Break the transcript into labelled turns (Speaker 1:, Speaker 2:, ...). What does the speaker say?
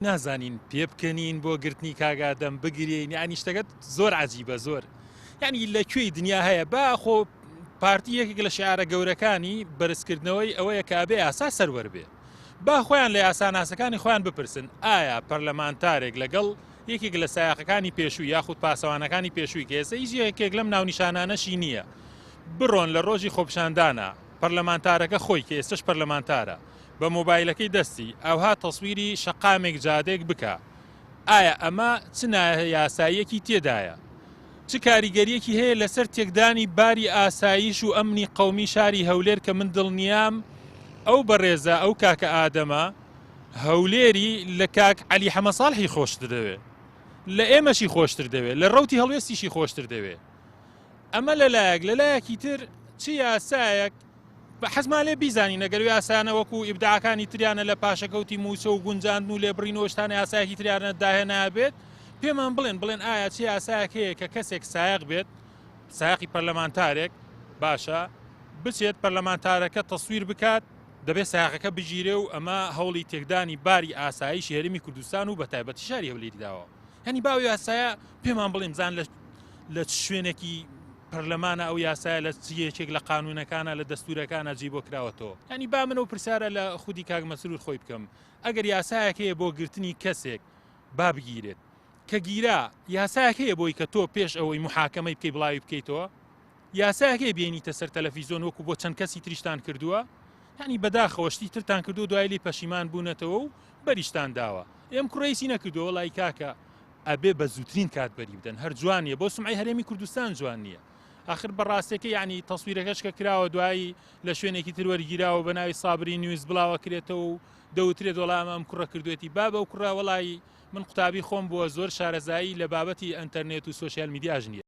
Speaker 1: نازانین پێبکەنین بۆ گرتنی کاک ئادەم بگرێین یعنی شتەکە زۆر عجیبە زۆر یعنی لە کوێی دنیا هەیە با خۆ پارتی یەکێک لە شعارە گەورەکانی بەرزکردنەوەی ئەوەیە کە ئەبێ یاسا سەروەر بێ با خۆیان لە یاساناسەکانی خۆیان بپرسن ئایا پەرلەمانتارێک لەگەڵ یەکێک لە سایەقەکانی پێشوو یاخود پاسەوانەکانی پێشووی کە ئێستا هیچ یەکێک لەم ناونیشانانەشی نییە بڕۆن لە ڕۆژی خۆپیشاندانە پەرلەمانتارەکە خۆی کە ئێستش پەرلەمانتارە بە مۆبایلەکەی دەستی ئەوها تەسویری شەقامێک جادەیەک بکا ئایا ئەمە چ نایاساییەکی تێدایە؟ چ کاریگەریەکی هەیە لەسەر تێکدانی باری ئاسایش و ئەمنی قەومی شاری هەولێر کە من دڵنیام ئەو بەڕێزە ئەو کاکە ئادەمە هەولێری لە کاک عەلی حەمە ساڵحی خۆشتر دەوێ لە ئێمەشی خۆشتر دەوێ لە ڕەوتی هەڵوێستیشی خۆشتر دەوێ ئەمە لەلایەک لەلایەکی تر چ یاسایەک حەزمان لێ بیزانین ئەگەر یاسایانە وەکو ئیبداعەکانی تریانە لە پاشەکەوتی مووچە و گونجاندن و لێبڕین و شتانە یاسایەکی تریانە داهێنابێت پێمان بڵێن بڵێن ئایا چه یاسایەک هەیە کە کەسێک سایەق بێت سایەقی پەرلەمانتارێک باشە بچێت پەرلەمانتارەکە تەسویر بکات دەبێت سایەقەکە بگیرێ و ئەمە هەوڵی تێکدانی باری ئاسایشی هەرێمی کوردستان و بەتایبەتی شاری هەولێری داوە هەنی باو یاسایە پێمان بڵێن بزان لە لە چ شوێنێکی پەرلەمانە ئەو یاسایە لە چ یەکێک لە قانونەکانە لە دەستورەکانە جی بۆ کراوەتەوە ینی با من ئەو پرسیارە لە خودی کاک مەسرور خۆی بکەم ئەگەر یاسایەک هەیە بۆ گرتنی کەسێک با بگیرێت کە گیرا یاسایەک هەیە بۆی کە تۆ پێش ئەوەی محاکەمەی بکەی بڵاوی بکەیتەوە یاسایەک هەیە بێنیتە سەر تەلەفیزۆن وەکو بۆ چەند کەسی تریشتان کردووە یعنی بەداخەوە شتی ترتان کردو دوای لی پەشیمان بوونەتەوە و بەریشتان داوە ئێم کوڕیسی نەکردووە وڵی کاکە ئەبێ بە زووترین کات بەری بدەن هەر جوان نیە بۆ سومعەی هەرێمی کوردستان جوان نیە ئاخر بەڕاستەکە یعنی تەسویرەکەش کە کراوە دوایی لە شوێنێکی تر وەرگیراوە بە ناوی سابری نیوز بڵاوە کرێتەوە و دەوترێت وەڵا ئەمە ئەم کوڕە کردوێتی با بەو کوڕە وەڵایی من قوتابی خۆم بووە زۆر شارەزایی لە بابەتی ئەتەرنێت و سوسیال میدیاش نییە.